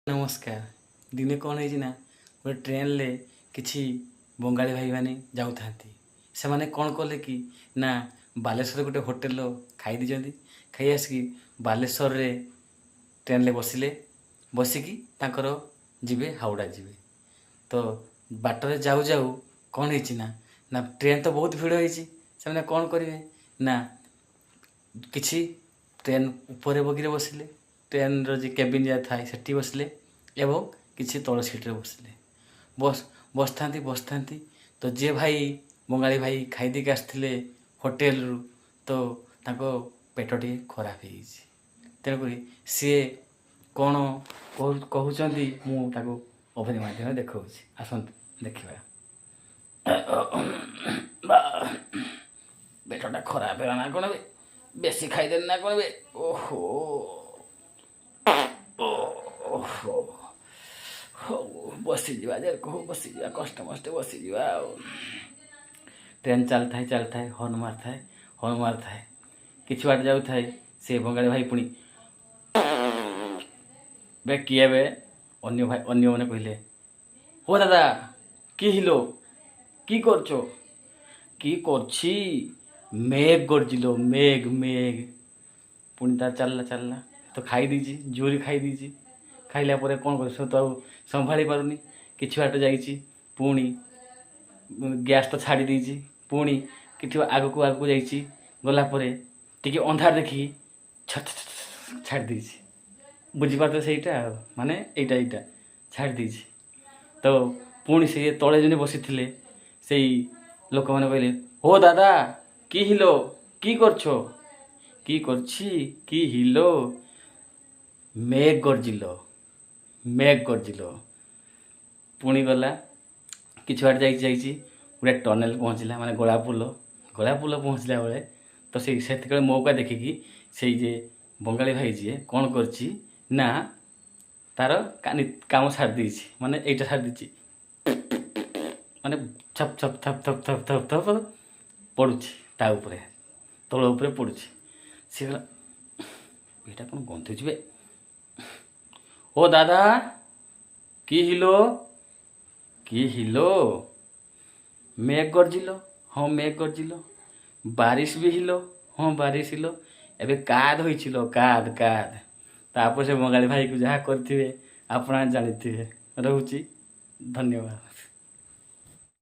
ନମସ୍କାର। ଦିନେ କ'ଣ ହେଇଛି ନା, ଗୋଟେ ଟ୍ରେନରେ କିଛି ବଙ୍ଗାଳୀ ଭାଇମାନେ ଯାଉଥାନ୍ତି। ସେମାନେ କ'ଣ କଲେ କି ନା, ବାଲେଶ୍ୱରରେ ଗୋଟେ ହୋଟେଲର ଖାଇ ଦେଇଛନ୍ତି। ଖାଇ ଆସିକି ବାଲେଶ୍ୱରରେ ଟ୍ରେନରେ ବସିଲେ। ବସିକି ତାଙ୍କର ଯିବେ, ହାୱଡ଼ା ଯିବେ। ତ ବାଟରେ ଯାଉ ଯାଉ କ'ଣ ହେଇଛି ନା, ଟ୍ରେନ୍ ତ ବହୁତ ଭିଡ଼ ହେଇଛି। ସେମାନେ କ'ଣ କରିବେ ନା, କିଛି ଟ୍ରେନ୍ ଉପରେ ବଗିରେ ବସିଲେ, ଟ୍ରେନ୍ର ଯେ କେବିନ୍ ଯାହା ଥାଏ ସେଠି ବସିଲେ ଏବଂ କିଛି ତଳ ସିଟ୍ରେ ବସିଲେ। ବସିଥାନ୍ତି ବସିଥାନ୍ତି, ତ ଯିଏ ଭାଇ, ବଙ୍ଗାଳୀ ଭାଇ ଖାଇଦେଇକି ଆସିଥିଲେ ହୋଟେଲରୁ, ତ ତାଙ୍କ ପେଟ ଟିକେ ଖରାପ ହେଇଯାଇଛି। ତେଣୁକରି ସିଏ କ'ଣ କହୁଛନ୍ତି, ମୁଁ ତାକୁ ଅଭିନୟ ମାଧ୍ୟମରେ ଦେଖାଉଛି। ଆସନ୍ତୁ ଦେଖିବା। ବା, ପେଟଟା ଖରାପ ହେଲା ନା କ'ଣ ବେ? ବେଶୀ ଖାଇଦେଲି ନା କ'ଣ ବେ? ଓହୋ, ଓହୋ, ହଉ ବସିଯିବା ଯେ କହୁ, ବସିଯିବା, କଷ୍ଟ ମଷ୍ଟେ ବସିଯିବା। ଆଉ ଟ୍ରେନ୍ ଚାଲିଥାଏ ଚାଲିଥାଏ, ହର୍ନ ମାରିଥାଏ, ହର୍ନ ମାରିଥାଏ। କିଛି ବାଟ ଯାଉଥାଏ, ସେ ବଙ୍ଗାଳୀ ଭାଇ ପୁଣି, ବେ କିଏ ବେ? ଅନ୍ୟ ଭାଇ, ଅନ୍ୟମାନେ କହିଲେ, "ও দাদা, কি হিলো? কি করছো?" "কি করছি? মেঘ গর্জিল, মেঘ ମେଘ।" ପୁଣି ତାର ଚାଲିଲା ଚାଲିଲା। ତ ଖାଇ ଦେଇଛି, ଜୋରି ଖାଇ ଦେଇଛି। ଖାଇଲା ପରେ କ'ଣ କରିବ, ସେ ତ ଆଉ ସମ୍ଭାଳି ପାରୁନି। କିଛି ବାଟ ଯାଇଛି, ପୁଣି ଗ୍ୟାସ୍ ତ ଛାଡ଼ି ଦେଇଛି। ପୁଣି କିଛି ଆଗକୁ ଆଗକୁ ଯାଇଛି। ଗଲା ପରେ ଟିକେ ଅନ୍ଧାର ଦେଖିକି ଛାଡ଼ି ଛାଡ଼ି ଦେଇଛି। ବୁଝିପାରୁଛ ସେଇଟା? ଆଉ ମାନେ ଏଇଟା ଏଇଟା ଛାଡ଼ି ଦେଇଛି। ତ ପୁଣି ସେ ତଳେ ଜଣେ ବସିଥିଲେ, ସେଇ ଲୋକମାନେ କହିଲେ, "ও দাদা, কি হিলো? কি করছো?" "কি করছি? কি হিলো? মেঘ গর্জিল, ମେଘ ଗର୍ଜିଲ।" ପୁଣି ଗଲା, କିଛି ବାଟ ଯାଇଛି ଯାଇଛି, ଗୋଟେ ଟନେଲ୍ ପହଞ୍ଚିଲା, ମାନେ ଗଳା ପୋଲ। ଗଳା ପୋଲ ପହଞ୍ଚିଲା ବେଳେ ତ ସେଇ ସେତିକିବେଳେ ମୌକା ଦେଖିକି ସେଇ ଯେ ବଙ୍ଗାଳୀ ଭାଇ ଯିଏ କ'ଣ କରିଛି ନା, ତାର କାମ ସାରି ଦେଇଛି, ମାନେ ଏଇଟା ସାରି ଦେଇଛି, ମାନେ ଛପ ଛପ ଥପ ଥପ ଥପ ଥପ ଥପ ପଡ଼ୁଛି ତା ଉପରେ, ତଳ ଉପରେ ପଡ଼ୁଛି। ସେ କହିଲା, "ଏଇଟା କ'ଣ ଗନ୍ଧୁଛି ବେ? ও দাদা, কি হিলো? কি হিলো? মেঘ গর্জিল, ହଁ ମେଘ ଗର୍ଜିଲ। ବାରିଶ ବି ହିଲ, ହଁ ବାରିଶ ହିଲ। ଏବେ କାଦ ହୋଇছিল, କାଦ କାଦ।" ତାପରେ ସେ ବଙ୍ଗାଳୀ ଭାଇକୁ ଯାହା କରିଥିବେ ଆପଣ ଜାଣିଥିବେ। ରହୁଛି, ଧନ୍ୟବାଦ।